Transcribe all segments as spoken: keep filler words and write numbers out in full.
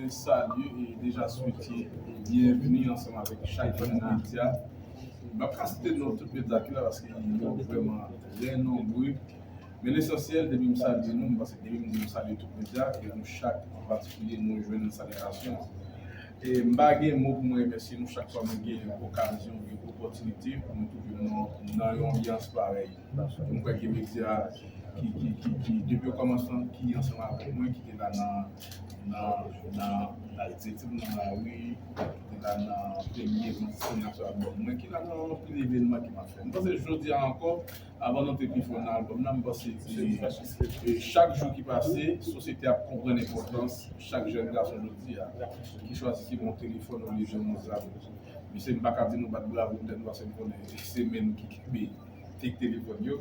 Salye e deja swete byenveni ansanm avèk chak grenn medya. M p ap ka site non tout medya ki la paske yo vrèman trè nonbre. Men lesansyèl, depi m salye nou, m panse depi m di m salye tout medya, e nou chak an patikilye nou jwenn salitasyon an. E m pa gen mo pou mwen remèsye nou chak fwa mwen gen okazyon, gen opòtinite pou mwen twouve mwen nan yon anbyans parèy. M kwè ke medya ki, ki, ki, ki depi okòmansman, ki ansanm avèk mwen, ki te la nan, nan, nan, nan Ayiti, ti nan lari, ki te la nan premye konsinyasyon albòm mwen, ki la nan anpil evènman ke m ap fè. M panse jodi a ankò, avan n antre pi fon nan albòm nan, m panse ke, e, chak jou ki pase, sosyete ap konprann enpòtans chak jèn gason jodi a, ki chwazi kite yon telefòn olye jwenn yon zam. Mesye, m pa ka di nou bat bravo, poutèt nou, paske m konnen se men nou ki kenbe tek telefòn yo.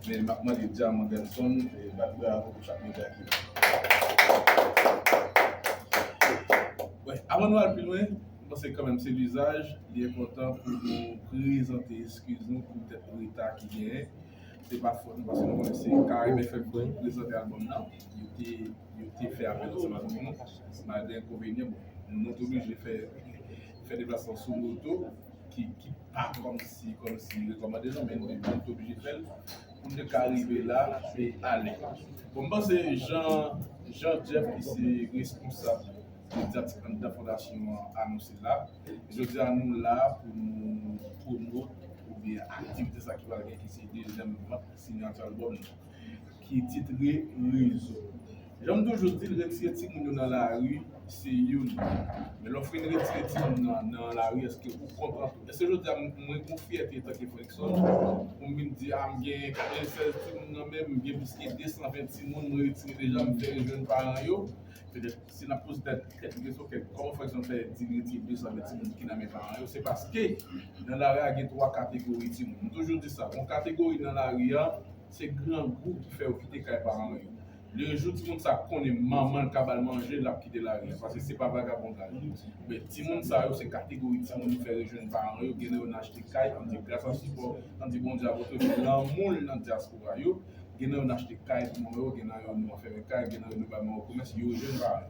Men m ap mande Dyaman Delson, e, bat bravo pou chak medya ki la. Wi, avan nou al pi lwen, m panse kanmenm se lizaj, li enpòtan pou nou prezante eskiz nou poutèt reta ki genyen. Se pa fòt nou, paske nou konnen se Carême F M ki prezante albòm nan. Yo te, yo te fè apèl ansanm avèk nou. Malgre enkonvenyan, bon, nou, nou te oblije fè, fè deplasman sou moto, ki, ki pa kòmsi, kòmsi rekòmande non, men nou, nou te oblije fè l pou n te ka rive la e ale. Bon, m panse Jean, Jean Jeff, ki se responsab medyatik anndan fondasyon an, anonse la. Jodi a, nou la pou nou pwomot oubyen aktivite sa ki pral gen, ki se dezyèm vant sinyati albòm nan, ki titre Rezo. Jan m toujou di l, retire timoun yo nan lari, se youn. Men lè w fin retire timoun nan, nan lari, èske ou kontan tou? Èske jodi a m, mwen gon fyète antanke Fredson, pou m vin di, a, m gen katrevennsèz timoun nan men m, m gen plis ke de san ven timoun mwen retire deja, m fè rejwenn paran yo? Petèt, si n ap poze tèt, tèt nou kesyon, kè, kòman Fredson fè di l retire de san ven timoun ki nan men paran yo? Se paske nan lari a gen twa kategori timoun. M toujou di sa, yon kategori nan lari a, se grangou ki fè yo kite kay paran yo. Le jou timoun sa konnen manman l ka ba l manje, l ap kite lari a, paske se pa vagabondaj. Men timoun sa yo, se kategori timoun ki fè rejwenn paran yo, gen nan yo n achte kay, ann di gras a sipò, ann di Bondye a pote lanmou l nan dyaspora yo, gen nan yo n achte kay pou manman yo, gen nan yo nou anfèmen kay, gen nan yo nou bay manman yo komès, yo jwenn paran yo.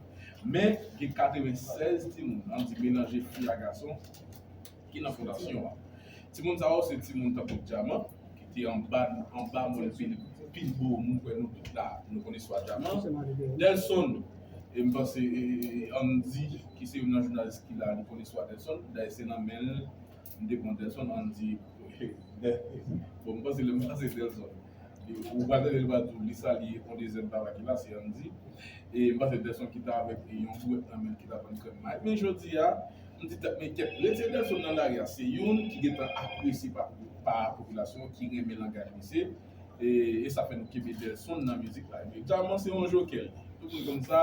Men gen katrevennsèz timoun, ann di melanje fi a gason, ki nan fondasyon an. Timoun sa yo se timoun tankou Dyaman, ki te anba, anba mwen pil, pil bo, mwen kwè nou tout la, nou konn istwa Dyaman. Delson, e m panse, e, e, Andy, ki se youn nan jounalis ki la, nou konn istwa Delson. Dayè se nan men l, m te pran Delson, Andy, bon, m panse lè m pase Delson. Ou pral tande l pral di w, li salye yon dezyèm papa ki la, se Andy. E m panse Delson ki ta avèk yon bwèt nan men l ki ta vann krèm may. Men jodi a, m di tèt mwen kèt, retire Delson nan lari a, se youn ki gentan apresye pa, pa popilasyon, ki renmen langaj misye. E, e sa fè nou kenbe Delson nan mizik la. Men Dyaman se yon jokè. Tout moun konn sa.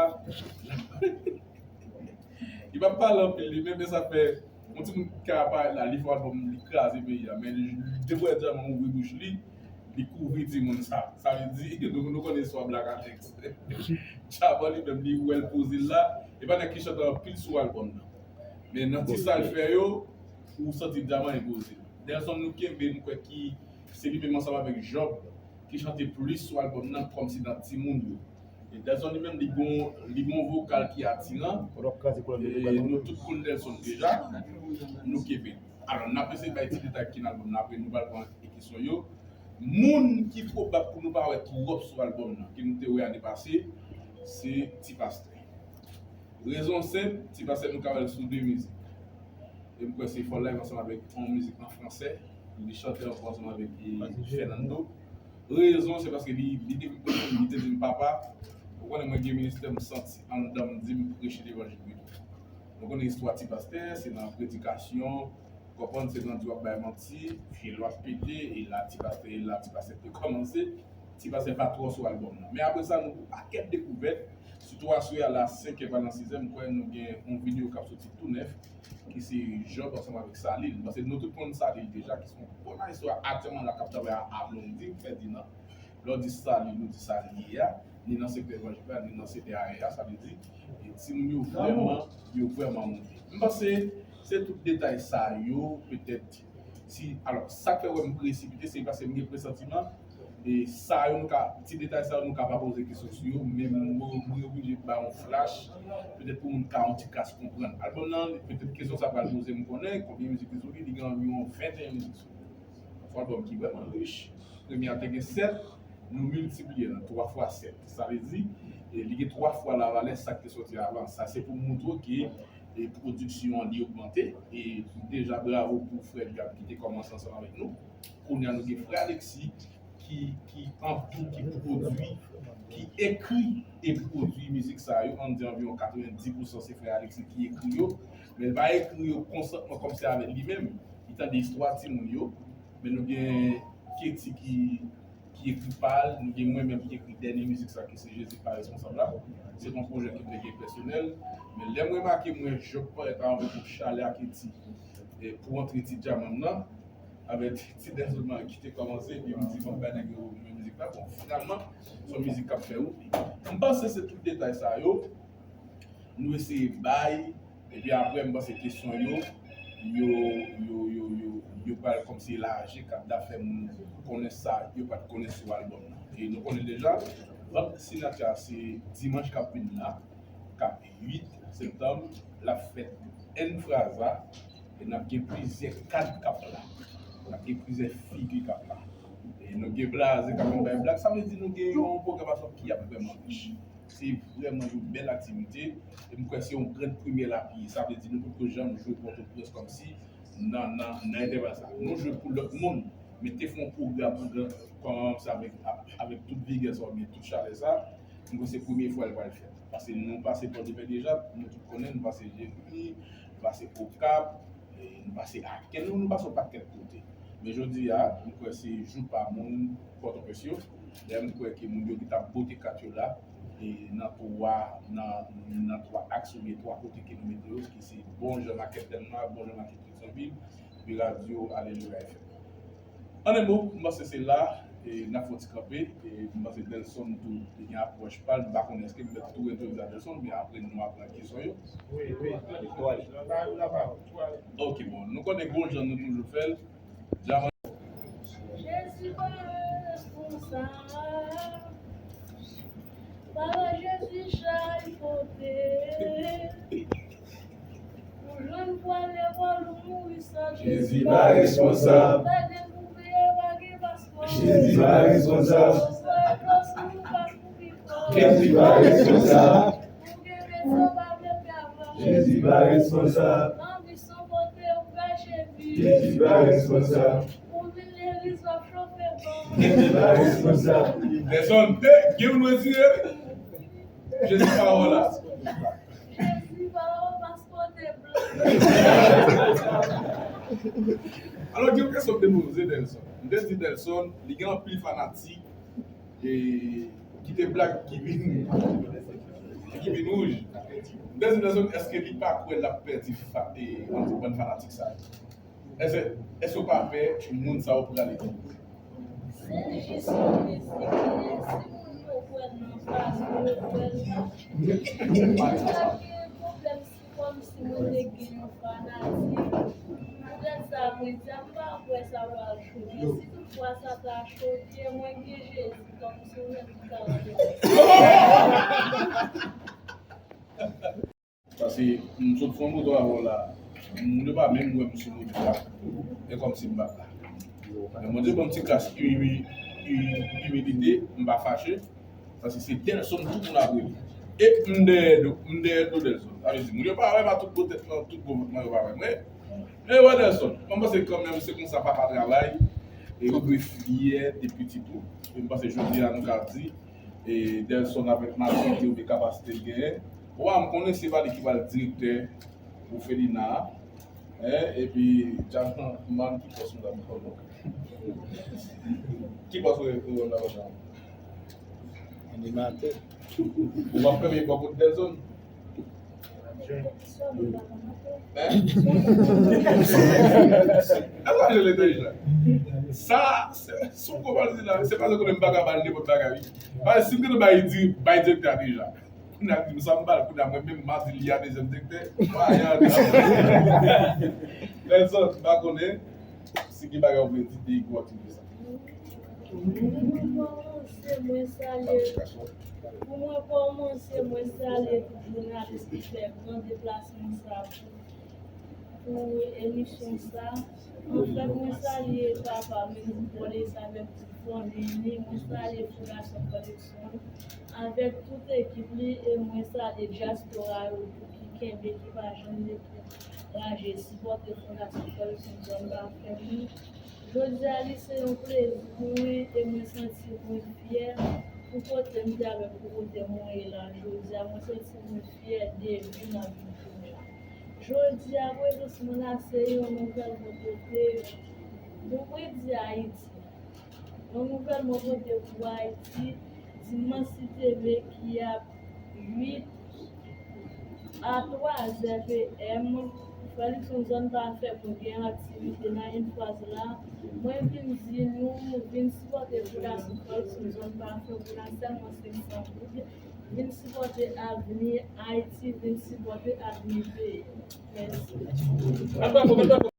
Li pa pale anpil li menm, men sa fè yon timoun ki ka aparèt la, li fè albòm, li kraze peyi a, men li, li te wè Dyaman ouvri bouch li, li kouvri timoun sa. Sa vle di, nou, nou konnen istwa Black Atex. Dyaman li menm, li wè l poze l la, e pa nèg ki chante anpil sou albòm nan. Men nan ti sa l fè yo, ou santi Dyaman enpoze. Delson nou kenbe, m kwè ki se li menm ansanm avèk Job ki chante plis sou albòm nan kòmsi nan timoun yo. E Delson li menm, li gon, li gon vokal ki atiran. E nou tout konn Delson deja. Nou kenbe. Alò, n ap eseye bay ti detay ki nan albòm nan, apre nou pral pran kesyon yo. Moun ki pwobab pou nou pa wè twòp sou albòm nan, ke nou te wè ane pase, se Ti Pastè. Rezon senp, Ti Pastè nou ka wè l sou de mizik. E m kwè se Fall Life ansanm avèk yon mizik an fransè. Li chante ankò ansanm avèk, e, Fernando. Rezon, se paske li, li te, li te di m, "Papa, ou konnen mwen gen ministè, m santi anndan m di m preche levanjil pito." Nou konnen istwa Ti Pastè, se nan predikasyon, ou konprann, se nan di w ap bay manti, fyèl w ap pete, e la Ti Pastè, e la Ti Pastè te kòmanse. Ti Pastè pa twò sou albòm nan. Men apre sa, nou gon pakèt dekouvèt, sitou aswè a la, senk è pa nan siz è, m kwè nou gen yon videyo k ap soti tou nèf, ki se Job ansanm avèk Salil. M panse nou tout konn Salil deja, ki se yon bon majistra aktyèlman la k ap travay a Blondy, Ferdinand. Lè w di Salil, nou di Salil ye a, ni nan sektè evanjelik la, ni nan sektè ayè a, sa vle di, e timoun yo vrèman, yo vrèman monte. M panse se tout detay sa yo, petèt, si, alò, sa k fè w wè m presipite, se paske m gen presantiman, E sa yo, nou ka, ti detay sa yo, nou ka pa poze kesyon sou yo, men mwen, mwen oblije ba yon flash, petèt pou moun ka yon ti kras konprann. Albòm nan, petèt kesyon sa pral poze, m konnen, konbyen mizik ki sou li, li gen anviwon venteyen mizik sou li. Yon albòm ki vrèman rich. Premye a te gen sèt, nou miltipliye l an twa fwa sèt. Sa vle di, e li gen twa fwa lavalè sa k te soti avan. Sa se pou montre w ke, e pwodiksyon an li ogmante. E deja bravo pou frè Gab ki te kòmanse ansanm avèk nou. Kounye a nou gen frè Alexis ki, ki an tou, ki pwodui, ki ekri e pwodui mizik sa yo. Ann di anviwon katrevenndis pousan se frè Alexis ki ekri yo. Men l pa ekri yo konstantman kòmsi avè li menm. Li tande istwa timoun yo. Men nou gen Katie ki, ki ekri pa l, nou gen mwen menm ki ekri dènye mizik sa ki se Jezi pa responsab la. Se t yon pwojè ke m te gen pèsonèl. Men lè m remake mwen, Job parèt anvi pou chalè ak Katie, e pou antre ti djaman m nan, avèk ti, ti Delson Marie ki te kòmanse, epi m di, "Bon, bay nèg yo men mizik la." Bon, finalman, se yon mizik k ap fè wout li. M panse se tout detay sa yo, nou eseye bay, epi apre, m panse kesyon yo, yo, yo, yo, yo, yo pral kòmsi elaji, k ap da fè moun konnen sa yo pa t konnen sou albòm nan. E nou konnen deja, vant sinati a se dimanch k ap vini la, k ap uit septanm, l ap fèt N Fraza, e n ap gen plizyè kad k ap la. N ap gen plizyè figi k ap la. E nou gen Blaze k ap vin bay blag. Sa vle di nou gen yon pwogramasyon ki ap vrèman rich. Se vrèman yon bèl aktivite. E m kwè se yon grenn premyè l ap ye. Sa vle di nou potko janm jwe Pòtoprens kòmsi nan, nan, nan entèval sa. Nou jwe pou lòt moun. Men te fè yon pwogram andan, kòmsi avèk, avèk tout vigè sa oubyen tout chalè sa. M kwè se premye fwa l pral fèt. Paske nou pase Pòdepè deja, nou tout konnen, nou pase Jeremi, nou pase Okap, e nou pase Aken, nou, nou pase yon pakèt kote. Men jodi a, m kwè se jou pa moun Pòtoprens yo. Dayè, m kwè ke moun yo ki t ap bote kat yo la, e nan twa, nan, nan twa aks oubyen twa kote ke nou mete yo, ki se bon jan makèt Dèlma, bon jan makèt Petyonvil, epi radyo Alelouya F M. An en mo, m panse se la, e, n ap fè yon ti kanpe, e, m panse Delson tou, li gen apwòch pa l, m pa konnen èske m mèt tou entwodui a Delson, men apre nou aprann kiyès yo. Wi, wi. Ok, bon, nou konnen gon jan nou toujou fè l. Djaman. Jezi pa responsab. Papa Jezi chay pote. Ou jwenn pwa lè vòl ou mouri san Jezi pa responsab. Pa gen pou peye, pa gen paspò. Jezi pa responsab. Ou fè dlo sou ou pa kouri fò. Jezi pa responsab. Ou gen rezon pa vle fè avan. Jezi pa responsab. Anvi san pote ou kache vi. Jezi pa responsab. Ou vin legliz w ap chofe ban. Jezi pa responsab. Pèsonn, eh, gen yon nou retire. Jezi pawòl la. Jezi pawòl paspò te blan. Alò, gen yon kesyon m te poze Delson. M te di Delson, li gen anpil fanatik, e, ki te blag ki vin, ki vin wouj. M te di Delson, èske li pa kwè l ap pèdi fa-, e, anpil bann fanatik sa yo? Èske, èske w pa pè moun sa yo prale? Se jis yon mizik, men si moun yo kwè nan fason yo kwè l la, pa gen pwoblèm si kòmsi mwen te gen yon fanatik. Poutèt sa, mwen di a m pa kwè sa pral choke. Si toutfwa sa ta choke, mwen gen Jezi kòmsi mwen menm ki ka wè. Paske m sot sou moto avè w la, moun yo pa menm wè m sou moto a, e kòmsi m pa t la. Men Bondye ban m ti kras imi-, i-, imilite, m pa fache, paske se Delson tout moun ap rele. E m dèyè do, m dèyè do Delson. Sa vle di, moun yo pa wè m a tout gwo tèt lan, tout gwo vant lan, yo pa wè mwen. Men wè Delson, mwen panse kanmenm se konsa papa travay, e ou dwe fyè de pitit ou. E m panse jodi a nou ka di, e Delson avèk matirite oubyen kapasite l genyen. Wa, m konnen se pa li ki pral direktè òfelina a. Hein, epi, Djaman, ki pòs ou la, m konnen. Ki pòs ou, ou la, Djaman? Animatè. Ou p ap kanpe bò kot Delson? Hein? Sa, se, se yon gwo pati la. Se pa sa konnen m pa ka ba l nenpòt bagay, wi. Paske si m te bay di, bay direktè a deja. Kounye a di m sa m ba l, kounye a mwen menm m a di li a dezyèm direktè. Delson, m pa konnen si gen bagay ou vle di de gwo aktivite sa. Pou mwen kòmanse, mwen salye, pou mwen kòmanse, mwen salye tout jounalis ki fè gran deplasman sa pou, pou emisyon sa. Anfèt, mwen salye papa m, Paul Ace, avèk tout fanmi li. Mwen salye Fondasyon Paul Luckson avèk tout ekip li, e mwen salye dyaspora yo tou ki kenbe, ki pa janm dekouraje sipòte Fondasyon Paul Luckson Zòn Pafè pou Jodi a, li se yon plezi pou mwen e mwen santi mwen fyè pou kote m te avèk pou kote mwen ye la jodi a. Mwen santi mwen fyè de vi m ap viv jodi a. Jodi a, prezans mwen la se yon nouvèl mwen pote pou Predi Ayiti. Yon nouvèl mwen pote pou Ayiti, Dimanch si T V ki ap uit a twa zè P M. Frè Luckson Zòn Pafè pou gen aktivite nan enfaz la. Mwen vin di nou, vin sipòte Fondasyon Frè Luckson Zòn Pafè pou la sèlman senk san goud. Vin sipòte avni Ayiti, vin sipòte avni peyi. Mèsi.